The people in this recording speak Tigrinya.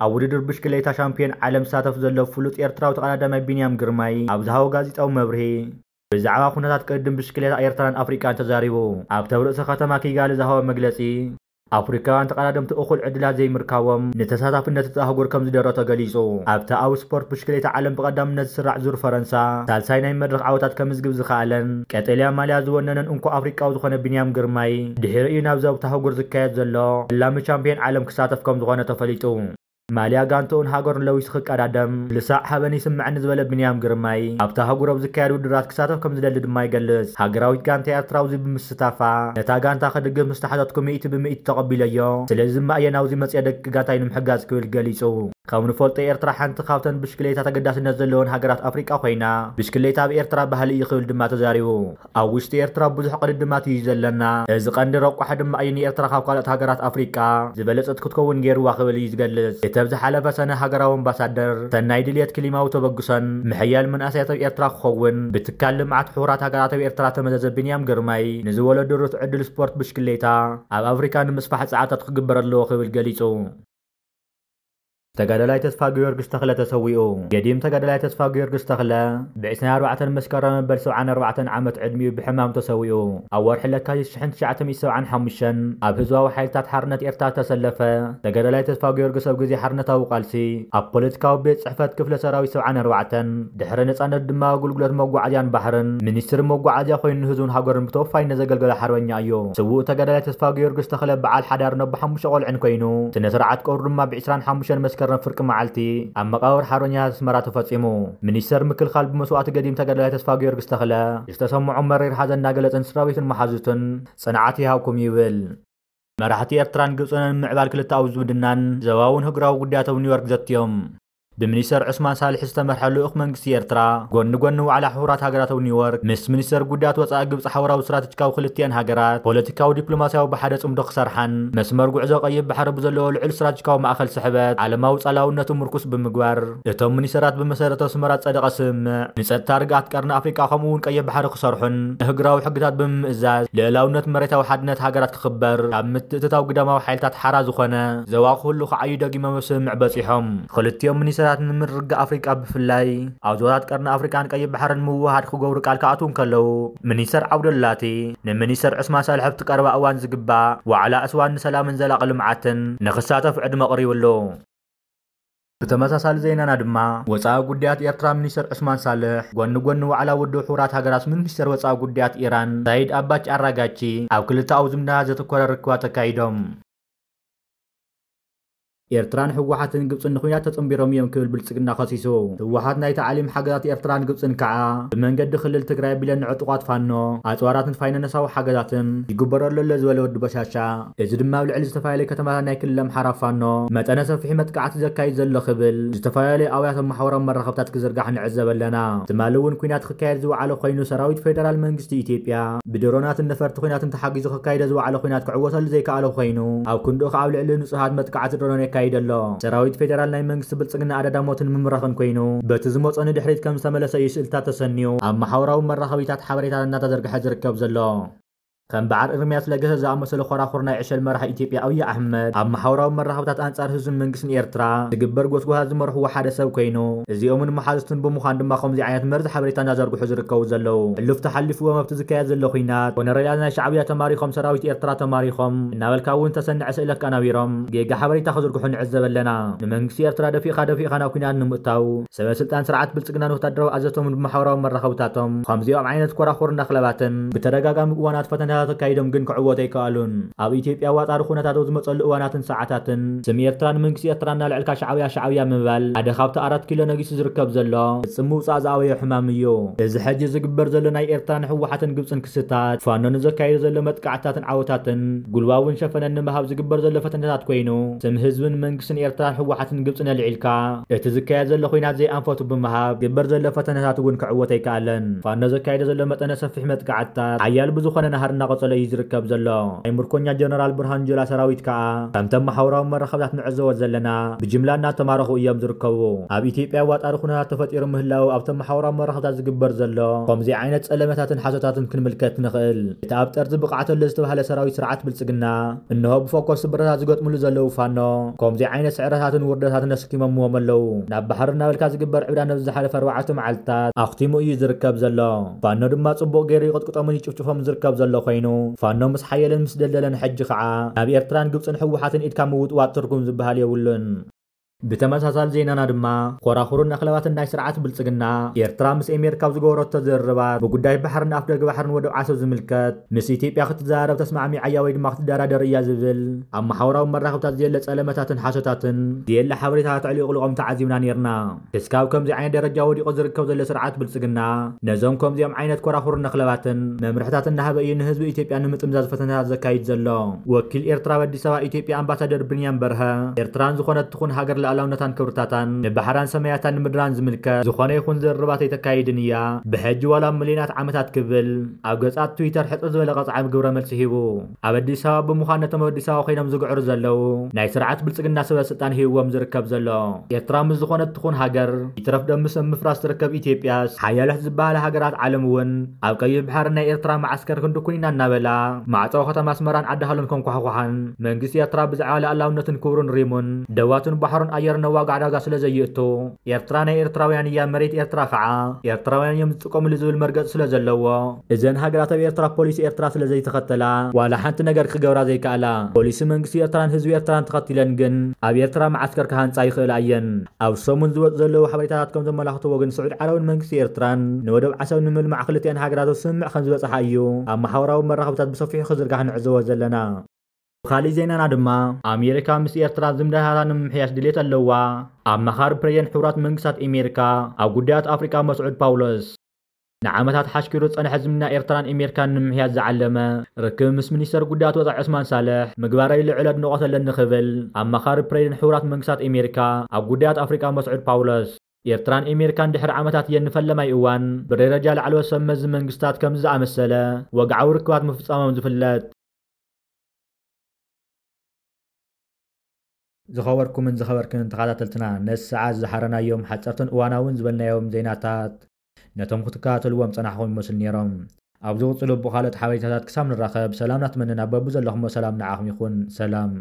ኣብ ውድድር ብሽክሌታ ሻምፒዮን ዓለም ዝሳተፍ ዘሎ ፍሉጥ ኤርትራዊ ተቐዳዳማይ ቢንያም ግርማይ ኣብ ዝሃቦ ጋዜጣዊ መብርሂ፣ ብዛዕባ ኩነታት ቅድድም ብሽክሌታ ኤርትራን ኣፍሪቃን ተዛሪቡ። ኣብ ተብርእሰ ከተማ ኪጋሊ ዝሃቦ መግለጺ፣ ኣፍሪካውያን ተቐዳደምቲ እኹል ዕድላት ዘይምርካቦም ንተሳታፍነት እቲ ኣህጉር ከም ዝደሮ ተገሊጹ። ኣብቲ ኣብ ስፖርት ብሽክሌታ ዓለም ብቐዳምነት ዝስራዕ ዙር ፈረንሳ፣ ሳልሳይ ናይ መድረኽ ዓወታት ከምዝግብ ዝኸኣለን ቀጠልያ ማልያ ዝወነነን እንኮ ኣፍሪቃዊ ዝኾነ ቢንያም ግርማይ፣ ድሕሪኡ ናብ ዞብታ ኣህጉር ዝካየድ ዘሎ ፈላሚ ቻምፒዮን ዓለም ክሳተፍ ከም ዝኾነ ተፈሊጡ። ማልያ ጋንትኡን ሃገሩን ለዊሱ ክቀዳደም ብልሳዕ ሃበኒ ይስምዐኒ ዝበለ ቢንያም ግርማይ፣ ኣብታ ኣህጉር ኣብ ዝካየድ ውድድራት ክሳተፍ ከም ዝደሊ ድማ ይገልጽ። ሃገራዊት ጋንታ ኤርትራ ኣብዚ ብምስታፋ፣ ነታ ጋንታ ክድግፍ ምስ ተሓተትኩ ሚእቲ ብሚእቲ ተቐቢለዮ። ስለዚ ድማ እየ ናብዚ መጽየ ደቂ ጋንታይ ንምሕጋዝ ክብል ገሊጹ። ከም ንፈልጦ ኤርትራ ሓንቲ ካብተን ብሽክሌታ ተገዳስነት ዘለወን ሃገራት ኣፍሪቃ ኮይና፣ ብሽክሌታ ኣብ ኤርትራ ባህሊ እዩ ክብል ድማ ተዛሪቡ። ኣብ ውሽጢ ኤርትራ ብዙሕ ቅድድማት እዩ ዘለና። እዚ ቀንዲ ረቋሒ ድማ እዩ ንኤርትራ ካብ ካልኦት ሃገራት ኣፍሪቃ ዝበለጸት ክትከውን ገይርዋ ክብል እዩ ዝገልጽ። እቲ ኣብ ዝሓለፈ ሰነ ሃገራዊ ኣምባሳደር ሰናይ ድልየት ክሊማዊ ተበግሶን ምሕያል መንእሰያት ኣብ ኤርትራ ክኸውን ብትካል ልምዓት ሕቡራት ሃገራት ኣብ ኤርትራ ተመዘዘ ቢንያም ግርማይ ንዝወለዱ ርቱዕ ዕድል ስፖርት ብሽክሌታ ኣብ ኣፍሪካ ንምስፋሕ ጻዕርታት ክግበር ኣለዎ ክብል ገሊጹ። ተጋዳላይ ተስፋ ጊዮርጊስ ተኽለ ተሰዊኡ። ገዲም ተጋዳላይ ተስፋ ጊዮርጊስ ተኽለ ብዕስራን ኣርባዕተን መስከረም መበል ሰብዓን ኣርባዕተን ዓመት ዕድሚኡ ብሕማም ተሰዊኡ። ኣብ ወርሒ ለካቲት ሽሕን ትሽዓተ ሚእቲ ሰብዓን ሓሙሽተን ኣብ ህዝባዊ ሓይልታት ሓርነት ኤርትራ ተሰለፈ። ተጋዳላይ ተስፋ ጊዮርጊስ ኣብ ግዜ ሓርነታዊ ቃልሲ ኣብ ፖለቲካዊ ቤት ጽሕፈት ክፍለ ሰራዊት ሰብዓን ኣርባዕተን፣ ድሕሪ ነጻነት ድማ ኣገልግሎት መጓዓዝያን ባሕርን ሚኒስትሪ መጓዓዝያ ኮይኑ ንህዝቡን ሃገሩን ብተወፋይነት ዘገልገለ ሓርበኛ እዩ። ስዉእ ተጋዳላይ ተስፋ ጊዮርጊስ ተኽለ በዓል ሓዳር ነቦ ሓሙሽተ ቆልዕን ኮይኑ፣ ስነ ስርዓት ቀብሩ ድማ ብ ዕስራን ሓሙሽተን መስከረም ፍርቂ መዓልቲ ኣብ መቃብር ሓርበኛታት ኣስመራ ተፈጺሙ። ሚኒስተር ምክልኻል ብመስዋእቲ ገዲም ተጋዳላይ ተስፋ ጊዮርጊስ ተኽለ ዝተሰምዖ መሪር ሓዘን እናገለጸ ንስድራ ቤቱን መሓዙቱን ጽንዓት ይሃብኩም ይብል። መራሕቲ ኤርትራን ግብጽን ንምምዕባል ክልተኣዊ ዝምድናን ዞባውን ህግራዊ ጉዳያት ኣብ ኒውዮርክ ዘትዮም። ብሚኒስተር ዑስማን ሳልሕ ዝተመርሐ ልኡኽ መንግስቲ ኤርትራ፣ ጎኒ ጎኒ ዋዕላ ሕቡራት ሃገራት ኣብ ኒውዮርክ፣ ምስ ሚኒስተር ጉዳያት ወጻኢ ግብጺ ሓበራዊ ስትራተጂካዊ ክልቲኣን ሃገራት ፖለቲካዊ ዲፕሎማሲያዊ ብሓደ ጽምዶ ክሰርሓን፣ መስመር ጉዕዞ ቀይሕ ባሕሪ ብዘለዎ ልዑል ስትራተጂካዊ ማእከል ስሕበት ዓለማዊ ጻላውነቱ ምርኩስ ብምግባር፣ እቶም ሚኒስተራት ብመሰረት ኣስመራ ዝጸደቐ ስምምዕ ንጸጥታ ርግኣት ቀርኒ ኣፍሪቃ ከምኡ እውን ቀይሕ ባሕሪ ክሰርሑን ንህግራዊ ሕግታት ብምምእዛዝ ልእላውነት መሬታዊ ሓድነት ሃገራት ክኽበር ካብ ምትእትታው ግዳማዊ ሓይልታት ሓራ ዝኾነ ዞባ ኩሉ ክዓዩ ደጊሞም ኣብ ስምምዕ በጺሖም። ክልቲኦም ሚኒስተራት ንምርግጋእ ኣፍሪቃ ብፍላይ ኣብ ዞባታት ቀርኒ ኣፍሪቃን ቀይሕ ባሕርን ምውህሃድ ክገብሩ ቃል ክኣትዉ እንከለዉ፣ ሚኒስተር ዓብደላቲ ንሚኒስተር ዑስማን ሳልሕ ኣብቲ ቀረባ እዋን ዝግባእ ዋዕላ ኣስዋን ንሰላምን ዘላቒ ልምዓትን ንኽሳተፍ ዕድመ ኣቕሪቡ ኣሎ። ብተመሳሳሊ ዜናና ድማ፣ ወጻኢ ጉዳያት ኤርትራ ሚኒስተር ዑስማን ሳልሕ፣ ጎኒ ጎኒ ዋዕላ ውድብ ሕቡራት ሃገራት፣ ምስ ሚኒስተር ወጻኢ ጉዳያት ኢራን ሳይድ ኣባች ኣራጋቺ ኣብ ክልተኣዊ ዝምድና ዘተኮረ ርክባት ኣካይዶም። ኤርትራን ህወሓትን ግብጽን ንኹናት ተጸንቢሮም እዮም ክብል ብልጽግና ከሲሱ። ህወሓት ናይ ታዕሊም ሓገዛት ኤርትራን ግብጽን ከዓ ብመንገዲ ክልል ትግራይ ኣቢለን ንዕጡቓት ፋኖ ኣጽዋራትን ፋይናንሳዊ ሓገዛትን ይግበረሉ ኣሎ ዝበለ ወዲ በሻሻ፣ እዚ ድማ ኣብ ልዕሊ ዝተፈላለዩ ከተማታት ናይ ክልል ኣምሓራ ፋኖ መጠነ ሰፊሕ መጥቃዕቲ ዘካይድ ዘሎ ክብል ዝተፈላለዩ ኣውያት ኣብ ማሕበራዊ መራኸብታት ክዝርጋሕ ንዕዘብ ኣለና። ትማሊ እውን ኲናት ክካየድ ዝወዓለ ኮይኑ፣ ሰራዊት ፌደራል መንግስቲ ኢትዮጵያ ብድሮናትን ነፈርቲ ኲናትን ተሓጊዙ ክካየደ ዝወዓለ ኲናት ክዕወተሉ ዘይከኣለ ኮይኑ፣ ኣብ ክንድኡ ከኣ ኣብ ልዕሊ ንጹሃት መጥቃዕቲ ድሮን የካይድ ኣሎ። ሰራዊት ፌደራል ናይ መንግስቲ ብልጽግና ኣዳዳሞትን ምምራኽን ኮይኑ፣ በቲ ዝመጾ ንድሕሪት ከም ዝተመለሰ እዩ ስእልታት ተሰንዩ ኣብ ማሕበራዊ መራኸቢታት ሓበሬታት እናተዘርግሐ ዝርከብ ዘሎ። ከም በዓል ኤርምያስ ለገሰ ዝኣመሰሉ ኮራኹር ናይ ዕሸል መራሒ ኢትዮጵያ ኣብይ ኣሕመድ ኣብ ማሕበራዊ መራኸብታት ኣንጻር ህዝብን መንግስትን ኤርትራ ዝግበር ጎስጓሳት ዝመርሕዎ ሓደ ሰብ ኮይኑ፣ እዚኦምን መሓዙትን ብምዃን ድማ ከምዚ ዓይነት መርዚ ሓበሬታ እናዘርግሑ ዝርከቡ ዘለዉ። ሕሉፍ ተሓሊፍዎም ኣብቲ ዝካየድ ዘሎ ኲናት ኮነሬላት ናይ ሻዕብያ ተማሪኾም፣ ሰራዊት ኤርትራ ተማሪኾም እናበልካ እውን ተሰንዐ ስእለት ኣናቢሮም ጌጋ ሓበሬታ ክዝርግሑ ንዕዘብ ኣለና። ንመንግስቲ ኤርትራ ደፊእኻ ደፊእኻ ናብ ኲናት ንምእታው ሰበ ስልጣን ስርዓት ብልጽግናን ወታደራዊ ኣዘዝቶምን ብማሕበራዊ መራኸብታቶም ከምዚኦም ዓይነት ኮራኹር እንዳኽለባትን ብተደጋጋሚ እዋናት ፈተነታት ኣካይዶም ግን ክዕወቱ ኣይከኣሉን። ኣብ ኢትዮጵያ ዋጣሪ ኩነታት ኣብ ዝመጸሉ እዋናትን ሰዓታትን ስም ኤርትራ ንመንግስቲ ኤርትራ እናልዕልካ ሻዕብያ ሻዕብያ ምባል ሓደ ካብቲ ኣራት ኪሎ ነጊሱ ዝርከብ ዘሎ ፍጽም ምውጻእ ዝኣበዮ ሕማም እዩ። እዚ ሕጂ ዝግበር ዘሎ ናይ ኤርትራን ህወሓትን ግብጽን ክስታት ፋኖ ንዘካየዶ ዘሎ መጥቃዕትታትን ዓወታትን ጉልባውን ሸፈነን ንምሃብ ዝግበር ዘሎ ፈተነታት ኮይኑ ስም ህዝብን መንግስትን ኤርትራን ህወሓትን ግብጽን ኣልዒልካ እቲ ዝካየድ ዘሎ ኲናት ዘይኣንፈቱ ብምሃብ ግበር ዘሎ ፈተነታት እውን ክዕወት ኣይከኣለን። ፋኖ ዘካየዶ ዘሎ መጠነ ሰፊሕ መጥቃዕትታት ሓያል ብዝኾነ ናህርና ቀጸሎ እዩ ዝርከብ ዘሎ። ናይ ምርኮኛ ጀነራል ብርሃኑ ጁላ ሰራዊት ከኣ፣ ከምቶም ማሕበራዊ መራኸብታት ንዕዘቦ ዘለና፣ ብጅምላ እናተማረኹ እዮም ዝርከቡ። ኣብ ኢትዮጵያ ዋጣሪ ኩነታት ተፈጢሩ ምህላው ኣብቶም ማሕበራዊ መራኸብታት ዝግበር ዘሎ ከምዚ ዓይነት ጸለመታትን ሓሶታትን ክንምልከት ንኽእል። እቲ ኣብ ጠርዚ ብቕዓት ኣሎ ዝተባህለ ሰራዊት ስርዓት ብልጽግና፣ እንሆ ብፎኮስ ስብረታት ዝገጥምሉ ዘለዉ ፋኖ፣ ከምዚ ዓይነት ስዕረታትን ውርደታትን ኣስኪሞምዎም ኣለዉ። ናብ ባሕሪ እናበልካ ዝግበር ዕብዳን ነዚ ዝሓለፈ ኣርባዕተ መዓልትታት ኣኽቲሙ እዩ ዝርከብ ዘሎ። ፋኖ ድማ ጽቡቕ ገይሩ ይቕጥቅጦምን ይጭፍጭፎም ዝርከብ ዘሎ ኮይኑ፣ ፋኖ ምስ ሓየለን ምስ ደልደለን ሕጂ ኸዓ ናብ ኤርትራን ግብጽን ህወሓትን ኢድካ ምውጥዋጥ ትርጉም ዝበሃል የብሉን። ብተመሳሳሊ ዜናና ድማ፣ ኮራኹርን ኣኽለባትን ናይ ስርዓት ብልጽግና፣ ኤርትራ ምስ ኣሜሪካ ኣብ ዝገበረቶ ዝርርባት፣ ብጉዳይ ባሕርን ኣፍደገ ባሕርን ወደብ ዓሰብ ዝምልከት፣ ምስ ኢትዮጵያ ክትዘራረብ ተስማዕሚዓያ ወይ ድማ ክትደራደር እያ ዝብል፣ ኣብ ማሕበራዊ መራኸብታት ዘየለ ጸለመታትን ሓሶታትን፣ ዘየለ ሓበሬታታት ኣዕሊቑልቖም ተዓዚብና ነይርና። ክስካብ ከምዚ ዓይነት ደረጃ ወዲቑ ዝርከብ ዘሎ ስርዓት ብልጽግና፣ ነዞም ከምዚኦም ዓይነት ኮራኹርን ኣኽለባትን መምርሕታት እናሃበ እዩ ንህዝቢ ኢትዮጵያ ንምጥምዛዝ ፈተነታት ዘካይድ ዘሎ። ወኪል ኤርትራ ኣብ ኣዲስ ኣበባ ኢትዮጵያ ኣምባሳደር ብንያም በርሀ፣ ኤርትራን ዝኾነት ትኹን ሃገር ልኣላውነታን ክብርታታን ንባሕራን ሰማያታን ንምድራን ዝምልከት ዝኾነ ይኹን ዝርርባት ኣይተካይድን እያ፣ ብሕጂ ዋላ ኣብ ሚልዮናት ዓመታት ክብል ኣብ ገጻት ትዊተር ሕጽር ዝበለ ቀጽዓዊ ግብረ መልሲ ሂቡ። ኣብ ኣዲስ ኣበባ ብምዃን ነቶም ኣብ ኣዲስ ኣበባ ኮይኖም ዝግዕሩ ዘለዉ ናይ ስርዓት ብልጽግና ሰበ ስልጣን ሂብዎም ዝርከብ ዘሎ። ኤርትራ ምስ ዝኾነት ትኹን ሃገር፣ ይትረፍ ደምስ ኣብ ምፍራስ ትርከብ ኢትዮጵያስ፣ ሓያሎ ዝበሃላ ሃገራት ዓለም እውን ኣብ ቀይሕ ባሕሪ ናይ ኤርትራ መዓስከር ክንድኩን ኢና እናበላ፣ ማዕጾ ከተማ ኣስመራን ዓዲ ሃሎን ከንኳሕኳሓን፣ መንግስቲ ኤርትራ ብዛዕባ ልኣላውነትን ክብሩን ሪሙን፣ ደዋቱን ባሕሩን ኣየርን ነዋጋ ዕዳጋ ስለ ዘየእቱ፣ ኤርትራ ናይ ኤርትራውያን እያ፣ መሬት ኤርትራ ከዓ ኤርትራውያን እዮም ዝጥቀምሉ ዝብል መርገጽ ስለ ዘለዎ፣ እዘን ሃገራት ኣብ ኤርትራ ፖሊሲ ኤርትራ ስለ ዘይተኸተላ፣ ዋላ ሓንቲ ነገር ክገብራ ዘይከኣላ። ፖሊሲ መንግስቲ ኤርትራን ህዝቢ ኤርትራን ተኸቲለን ግን ኣብ ኤርትራ መዓስከር ክሃንጻ ይኽእላ እየን። ኣብ ሰሙን ዝወጽኡ ዘለዉ ሓበሬታታት ከም ዘመላኽትዎ ግን፣ ስዑድ ዓረብን መንግስቲ ኤርትራን ንወደብ ዓሰብ ንምልማዕ ክልቲኣን ሃገራት ኣብ ስምምዕ ከም ዝበጽሓ እዩ ኣብ ማሕበራዊ መራኸብታት ብሰፊሑ ክዝርጋሕ ንዕዘቦ ዘለና። ብኻሊእ ዜናና ድማ፣ ኣሜሪካ ምስ ኤርትራ ዝምድናታታ ንምምሕያሽ ድሌት ኣለዋ። ኣማኻሪ ፕሬዚደንት ሕቡራት መንግስታት ኣሜሪካ ኣብ ጉዳያት ኣፍሪቃ መስዑድ ፓውሎስ፣ ንዓመታት ሓሽኪሩ ዝጸንሐ ዝምድና ኤርትራን ኣሜሪካን ንምምሕያሽ ዝዓለመ ርክብ ምስ ሚኒስተር ጉዳያት ወጻኢ ዑስማን ሳልሕ ምግባረይ ልዑል ኣድንቖት ኣለኒ ክብል ኣማኻሪ ፕሬዚደንት ሕቡራት መንግስታት ኣሜሪካ ኣብ ጉዳያት ኣፍሪቃ መስዑድ ፓውሎስ፣ ኤርትራን ኣሜሪካን ድሕሪ ዓመታት እየን ንፈለማይ እዋን ብደረጃ ላዕለዎት ሰብ መዚ መንግስታት ከምዚ ዝኣመሰለ ወግዓዊ ርክባት ምፍጻሞም ዝፍለጥ። ዝኸበርኩምን ዝኸበርክንን ተኸታተልትና፣ ነዚ ሰዓት ዝሓረናዮም ሓጸርትን እዋናውን ዝበልናዮም ዜናታት ነቶም ክትከታተልዎም ጸናሕኩም ይመስሉ ነይሮም። ኣብ ዝቕጽሉ ብኻልኦት ሓበሬታታት ክሳብ ንራኸብ፣ ሰላም ናትመንን ኣብ በብዘለኹሞ ሰላም ንዓኹም ይኹን። ሰላም።